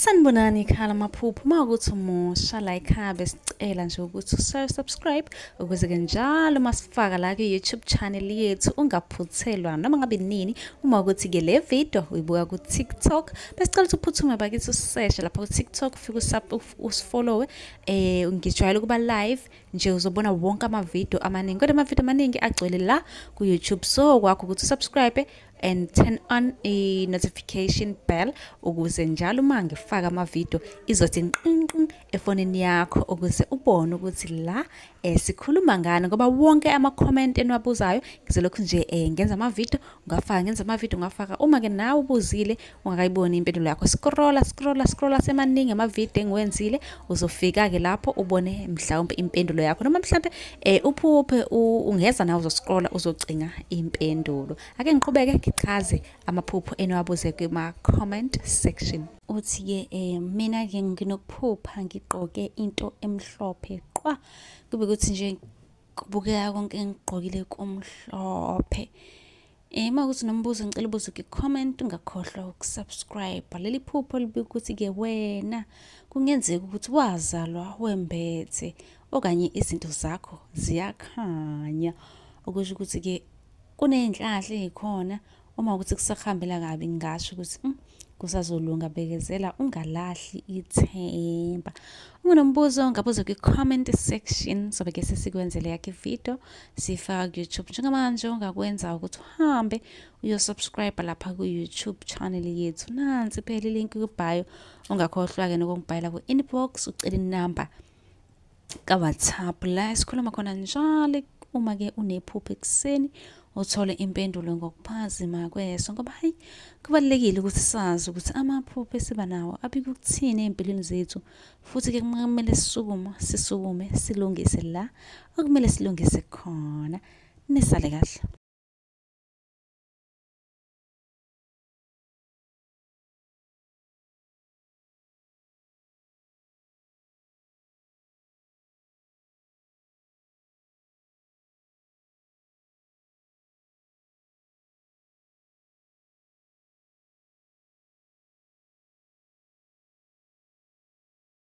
Sanibonani ekhaya lamaphupho. Uma ukuthi umusha la ekhaya besicela nje ukuthi usubscribe ukuze-ke njalo uma sifaka la kwi-YouTube channel yethu ungaphuthelwa noma ngabe nini. Uma ukuthi-ke le video uyibuka ku-TikTok, besicela ukuthi uphuthume bakithi useshe lapha ku-TikTok, ufike usifollowe. Ngijwayele ukuba live nje, uzobona wonke amavidiyo amaningi, kodwa amavidiyo amaningi agcwele la ku-YouTube. So kwakho ukuthi usubscribe and turn on i-notification bell ukuze njalo uma ngifaka amavidiyo izothi nqinqin efonini yakho, ukuze ubone ukuthi la sikhuluma ngani, ngoba wonke ama-comment eniwabuzayo ngizolokhu nje ngenza amavidiyo ungafaka, ngenza amavidiyo ungafaka. Uma-ke nawe ubuzile ungakayiboni impendulo yakho, scrolla scrolla scrolla, semaningi amavidiyo engiwenzile, uzofika-ke lapho ubone mhlawumbe impendulo yakho, noma mhlawumbe uphuphe ungeza nawe uzoscrolla uzocinga impendulo. Ake ngiqhubeke ngichaze amaphupho eniwabuze kuma-comment section. Uthi-ke mina-ke nginokuphupha ngigqoke into emhlophe qwa, kube ukuthi nje kubukeka konke engigqokile kumhlophe. Uma kuthi nombuzo ngicela ubuze kwi-comment, ungakhohlwa ukusubscribe. Leli phupho libika ukuthi-ke wena kungenzeka ukuthi wazalwa wembethe okanye izinto zakho ziyakhanya, okusho ukuthi-ke kuney'nhlahla ey'khona. Uma ukuthi kusakuhambela kabi, ngingasho ukuthi kusazolunga, bekezela, ungalahli ithemba. Uma unombuzo ungabuza kwi-comment section, sobe-ke sesikwenzele yakho ividiyo siyifaka ku-YouTube. Njengamanje ongakwenza ukuthi uhambe uyosubscribe lapha ku-YouTube channel yethu, nansi phela ilink ku-bio. Ungakhohlwa-ke nokungibhalela ku-inbox ucela inamba ka-WhatsApp la esikhuluma khona njalo. Uma-ke unephupho ekuseni uthole impendulo ngokuphazima kweso, ngoba hayi, kubalulekile ukuthi sazi ukuthi amaphupho esiba nawo abika ukuthini ey'mpilweni zethu, futhi-ke kumele sisukume sisukume silungise la okumele silungise khona. Nisale kahle.